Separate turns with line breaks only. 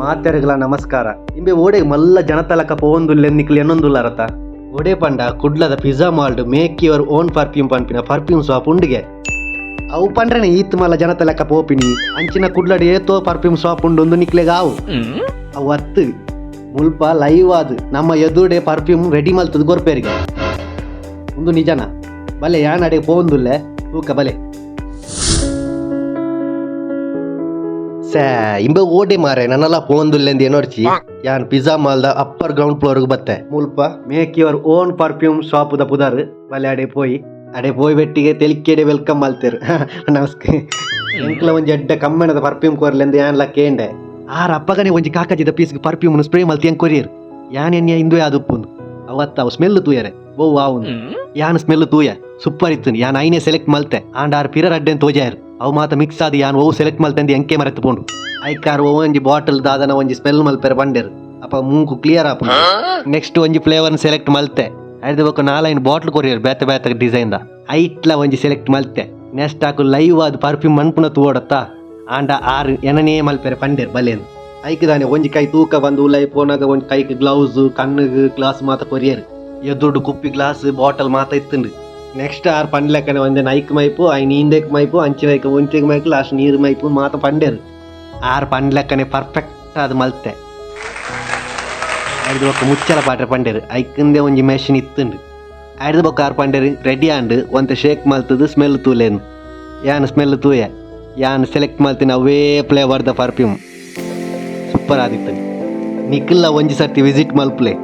ಮಾತೆರೆಗ್ಲ ನಮಸ್ಕಾರ. ಇಂಬೆ ಓಡೆ ಮಲ್ಲ ಜನತಲಕ ಪೋವೊಂದುಲ್ಲೆ ನಿಕ್ಲ್ ಎನ್ನೊಂದುಲ್ಲಾರತ. ಓಡೆ ಪಂಡ ಕುಡ್ಲದ pizza mould make your own perfume ಪನ್ಪಿನ ಪರ್ಫ್ಯೂಮ್ ಶಾಪ್ ಉಂಡುಗೆ. ಅವು ಪಂಡ್ರೆನೆ ಈತ್ ಮಲ್ಲ ಜನತಲಕ ಪೋಪಿನಿ. ಅಂಚಿನ ಕುಡ್ಲಡ್ ಏತೋ ಪರ್ಫ್ಯೂಮ್ ಶಾಪ್ ಉಂಡು ಉಂದು ನಿಕ್ಲೆಗ್ ಆವು. ಅವು ಅತ್ತು, ಮುಲ್ಪ ಲೈವ್ ಆದ್ ನಮ್ಮ ಎದುರುಡೆ ಪರ್ಫ್ಯೂಮ್ ರೆಡಿ ಮಲ್ತದ್ ಕೊರ್ಪೆರಿಗೆ. ಉಂದು ನಿಜನ? ಬಲೆ, ಯಾನ್ ಅಡೆ ಪೋವೊಂದುಲ್ಲೆ, ತೂಕ ಬಲೆ. ಸೇ, ಇಂಬೆ ಓಡೆ ಮಾರೆ ನನಲ ಪೋವೊಂದುಲ್ಲೆಂದು ಎನ್ನೊಡ್ಚಿ. ಯಾನ್ ಪಿಜ್ಜಾ ಮಾಲ್ದ ಅಪ್ಪರ್ ಗ್ರೌಂಡ್ ಫ್ಲೋರ್ ಬತ್ತೆ. ಮುಲ್ಪ make your own perfume shop ದ ಪುದರ್. ಬಲೆ ಅಡೆ ಪೋಯಿ. ಅಡೆ ಪೋಯಿ ಬೆಟ್ಟಿಗೆ ತೆಲಿಕೆಡೆ welcome ಮಲ್ತೆರ್. ನಮಸ್ತೆ, ಎಂಕ್ಲ ಒಂಜಿ ಎಡ್ಡೆ ಕಮ್ಮೆನದ ಪರ್ಫ್ಯೂಮ್ ಕೊರ್ಲೆಂದು ಯಾನ್ಲ ಕೇಂಡೆ. ಆರ್ ಅಪ್ಪಗನೆ ಒಂಜಿ ಕಾಕಜಿದ ಪೀಸ್ ಪರ್ಫ್ಯೂಮ್ ಸ್ಪ್ರೇ ಮಲ್ತಿ ಎಂಕ್ ಕೊರಿಯರ್. ಯಾನ್ ಎನ್ಯ ಇಂದುವೆ ಆದುಪ್ಪುಂದು. ಅವತ್ತ ಅವು ಸ್ಮೆಲ್ ತೂಯರೆ ಓ ವಾವುಂದು. ಯಾನ್ ಸ್ಮೆಲ್ ತೂಯ, ಸೂಪರ್ ಇತ್ತು. ಯಾನ್ ಐನೇ ಸೆಲೆಕ್ಟ್ ಮಲ್ತೆ. ಆಂಡ ಆರ್ ಪಿರ ರಡ್ಡೆನ್ ತೋಜಾಯರ್. ಅವು ಮಾತ ಮಿಕ್ಸ್ ಆದ್ ಯಾನ್ ಒವು ಸೆಲೆಕ್ಟ್ ಮಲ್ತೆಂದು ಎಂಕೆ ಮರೆತು ಪೋಂಡು. ಐಕಾರ್ ಒಂಜಿ ಬಾಟಲ್ ದಾದನ ಒಂಜಿ ಸ್ಮೆಲ್ ಮಲ್ಪೆರೆ ಪಂಡೆರ್. ಅಪ್ಪ ಮೂಂಕು ಕ್ಲಿಯರ್ ಆಪುಂಡು. ನೆಕ್ಸ್ಟ್ ಒಂಜಿ ಫ್ಲೇವರ್ ಸೆಲೆಕ್ಟ್ ಮಲ್ತೆ. ಐದು ಬೊಕ್ಕ ನಾಲೈನ್ ಬಾಟ್ಲ್ ಕೊರಿಯರ್ ಬೇತೆ ಬೇತೆ ಡಿಸೈನ್ ದ. ಐಟ್ಲ ಒಂಜಿ ಸೆಲೆಕ್ಟ್ ಮಲ್ತೆ. ನೆಕ್ಸ್ಟ್ ಆಕು ಲೈವ್ ಆದ್ ಪರ್ಫ್ಯೂಮ್ ಮನ್ಪುನ ತೂವಡತ್ತ. ಆಂಡ ಆರ್ ಎನನೇ ಮಲ್ಪೆರೆ ಪಂಡೆರ್ ಬಲೇನ್. ಐಕ್ ದಾನೆ ಒಂಜಿ ಕೈ ತೂಕ ಬಂದು ಉಲೈ ಪೋನಾಗ ಒಂಜಿ ಕೈಕ್ ಗ್ಲೌಸ್, ಕಣ್ಣುಗ್ ಗ್ಲಾಸ್ ಮಾತ ಕೊರಿಯರ್. ಎದುರುಡು ಕುಪ್ಪಿ, ಗ್ಲಾಸ್, ಬಾಟಲ್ ಮಾತ ಇತ್ತುಂಡು. ನೆಕ್ಸ್ಟ್ ಆರ್ ಪಂಡ್ಲೆಕ್ಕನೆ ಒಂಜಿ ಐಕ್ ಮೈಪು, ಐನ್ ಇಂದೆಕ್ ಮೈಪು, ಅಂಚಿನ ಐಕ್ ಒಂಚೆಗ್ ಮೈಪು, ಲಾಸ್ಟ್ ನೀರು ಮೈಪು ಮಾತ ಪಂಡೆರ್. ಆರ್ ಪಂಡ್ಲೆಕ್ಕನೆ ಪರ್ಫೆಕ್ಟ್ ಆದ್ ಮಲ್ತೆ. ಐಡ್ದ್ ಬೊಕ್ಕ ಮುಚ್ಚಳ ಪಾಡ್ರೆ ಪಂಡೆರ್. ಐಕಿಂದೆ ಒಂಜಿ ಮೆಷಿನ್ ಇತ್ತುಂಡು. ಐಡ್ದ್ ಬೊಕ್ಕ ಆರ್ ಪಂಡೆರ್, ರೆಡಿ ಆಂಡ್, ಒಂತೆ ಶೇಕ್ ಮಲ್ತದು ಸ್ಮೆಲ್ ತೂಲೇನ್. ಯಾನ್ ಸ್ಮೆಲ್ ತೂಯೆ. ಯಾನ್ ಸೆಲೆಕ್ಟ್ ಮಲ್ತಿನ ಅವೇ ಫ್ಲೇವರ್ ದ ಪರ್ಫ್ಯೂಮ್ ಸೂಪರ್ ಆದಿತ್ತುಂಡು. ನಿಕ್ಲ ಒಂಜಿ ಸರ್ತಿ ವಿಸಿಟ್ ಮಲ್ಪುಲೆ.